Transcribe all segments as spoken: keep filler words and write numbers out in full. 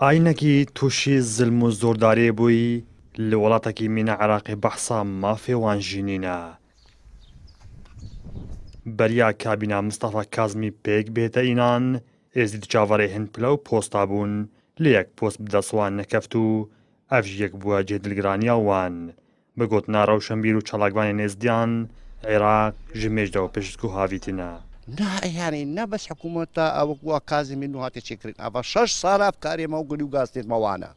Ayînekî tûşî zilm û zordariyê bûyî, li welatekî mîna Iraqê behsa mafê wan jî nîne. Beriya kabîna Mistefa Kazmî pêk bihête înan, Êzdî di çaverê hin pile û posta bûn, lê yek post bi dest wan nekeft û ev jî yek bûye cihê dilgiraniya wan. Bi gotina rewşenbîr û çalakvanên Êzdiyan, Iraq ji mêj de û piştgû havîtîne. Na, yanî ne bes hikûmeta ew wekî wa Kazimî nû hate çêkirin. Eva şeş sal ev karê me û gulî û gaztên me wan e.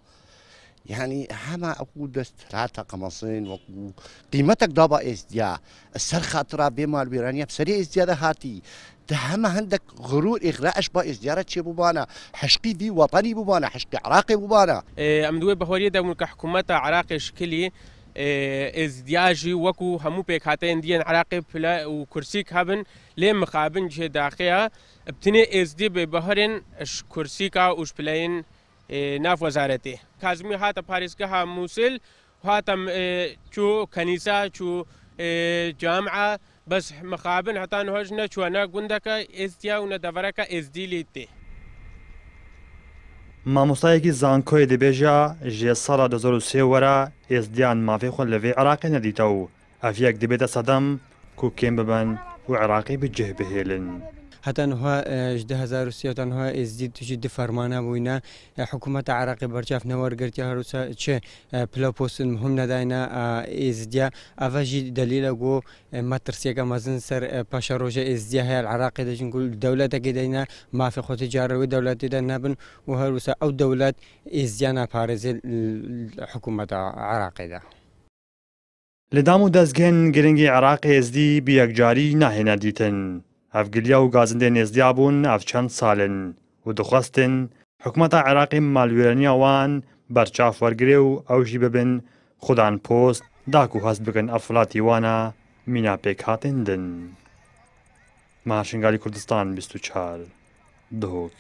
Yanî hema wekî desthilata qemesin, wekî qîmetek daba Êzdiya. Ser xatira vê malwêraniya bi serê Êzdiya de hatî. Te hema hindek xirûr, îxraş ba Êzdiya re çêbûbana, hişqî vî wetenî bûbana, hişqî Iraqê bûbana. Ê, em di wê baweriyê de bûn ke hikûmeta Iraqê şikilî, ê, Êzdiya jî wekû hemû pêkhateyên diyên Iraqê pile û kursîk hebin, lê mixabin cihê daxê ya, bi tinê Êzdî bêbawerên ji kursîka û ji pileyên, ê, nav wezaretê. Kazimî hate parêzgeha Mûsil, hate, ê, çû kenîsa, çû, ê, camia, bes mixabin heta niha jî neçûye ne gundeke Êzdiya û ne devereke Êzdî lê tê. Mamostayekî zankoyê dibêje, ji sala du hezar û sê were Êzdiyan mafê xwe li vê Iraqê nedîte û ev yek dibête sedem ku kêm bibin û Iraqê bi cih bihêlin. Heta niha, e, ji du hezar û sê heta niha Êzdî tijî du fermana bûyne. E, hikûmeta Iraqê berçav newergirtiye, her wisa çi, e, pila postin muhim nedayne, e, Êzdiya. Eva jî delîl e ku, e, metirsiyeke mezin ser, e, paşeroja Êzdiya heye li Iraqê de, çinku li dewletekê de ne, mafê xwe ti carê wê dewletê de nebin û her wisa ew dewlet Êzdiya naparêze li, li hikûmeta Iraqê de. Li dam û dezgehên giringî Iraqê Êzdî bi yekcarî nahêne dîtin. Ev giliya û gazindên Êzdiya bûn ev çend sal in û dixwestin hikûmeta Iraqê malwêraniya wan berçav wergire û ew jî bibin xudan post, da ku hest bikin ev welatî wan e mîna pêkhatên din. Mahir Şingalî, Kurdistan bîst û çar, Duhok.